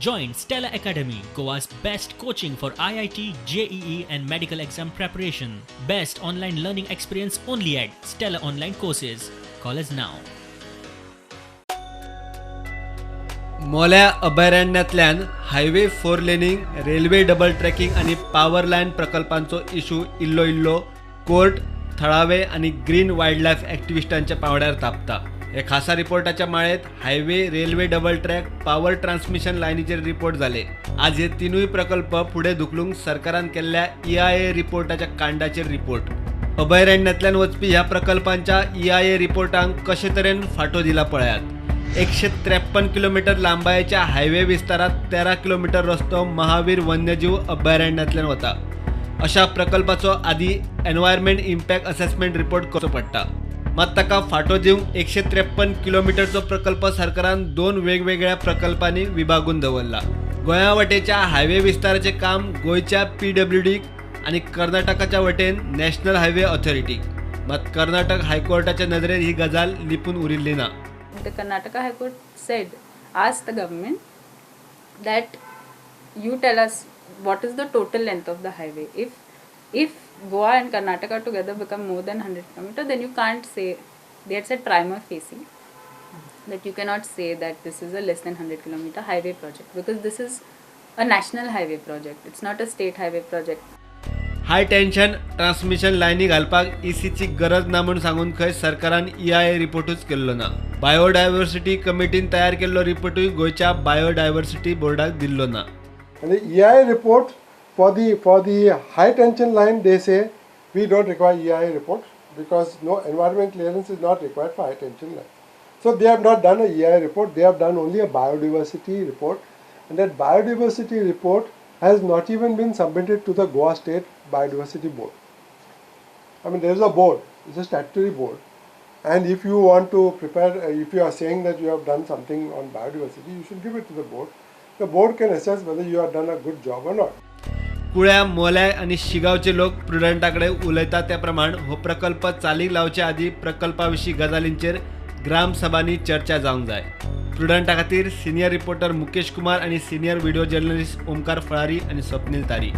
Join Stella Academy, Goa's best coaching for IIT, JEE, and medical exam preparation. Best online learning experience only at Stella Online Courses. Call us now. मोल्या अभयारण्यांतल्यान highway four laning, railway double tracking आनी power line प्रकल्पांचो issue इल्लो इल्लो court, थळावे आनी green wild life एक्टिविस्टांच्या पांवड्यार तापता. हे खासा रिपोर्टाच्या माळेत highway, railway double track, power transmission लायनीचेर रिपोर्ट जाले. आज हे तिनूय प्रकल्प फुडें धुकलूंक सरकारान केल्ल्या ईआयए रिपोर्टाच्या कांडाचेर रिपोर्ट. अभयारण्यांतल्यान वचपी ह्या प्रकल्पांच्या ईआयए रिपोर्टांक कशे तरेन फाटो दिला पळयात. 153 किलोमीटर लांबायेच्या हायवे विस्तारात 13 किलोमीटर रस्तो महावीर वन्यजीव अभयारण्यांतल्यान वता. अशा प्रकल्पाचो आदी एनवायरमेंट इम्पॅक्ट असेसमेंट रिपोर्ट करचो पडटा. मात ताका फाटो दिवंक 153 किलोमिटरचो प्रकल्प सरकारान दोन वेगवेगळ्या प्रकल्पांनी विभागून दवरला. गोंया वटेच्या हायवे विस्ताराचें काम गोंयच्या पीडब्ल्यूडीक आनी कर्नाटकाच्या वटेन नॅशनल हायवे ऑथॉरिटीक. मात कर्नाटक हायकोर्टाच्या नदरेन ही गजाल लिपून उरिल्ली ना. The Karnataka High Court said, asked the government that you tell us what is the total length of the highway. If Goa and Karnataka together become more than 100 kilometer, then you can't say, they had said prima facie, that you cannot say that this is a less than 100 kilometer highway project, because this is a national highway project. It's not a state highway project. High tension transmission लायनी घालपाक ईसीची गरज ना म्हूण सांगून खंय सरकारान EIA रिपोर्टूच केल्लो ना. बायोडायव्हर्सिटी कमिटीन तयार केल्लो रिपोर्टूय गोंयच्या बायोडायव्हर्सिटी बोर्डाक दिल्लो ना. And the EIA report for the high tension line, they say we don't require EIA report because no environment clearance is not required for high tension line. So they have not done a EIA report. They have done only a biodiversity report, and that biodiversity report has not even been submitted to the Goa State Biodiversity Board. I mean, there is a board, it's a statutory board, and if you want to prepare, if you are saying that you have done something on biodiversity, you should give it to the board. The board can assess whether you have done a good job or not. कुळ्या, मोल्या आनी शिगांवचे लोक प्रुडंटा कडेन उलयता त्या प्रमाण हो प्रकल्प चालीक लावचे आदीं प्रकल्पा विशीं गजालींचेर ग्रामसभांनी चर्चा जावंक जाय. प्रुडंटा खातीर सिनियर रिपोर्टर मुकेश कुमार आनी सिनियर व्हिडिओ जर्नलिस्ट ओमकार फळारी आनी स्वप्नील तारी.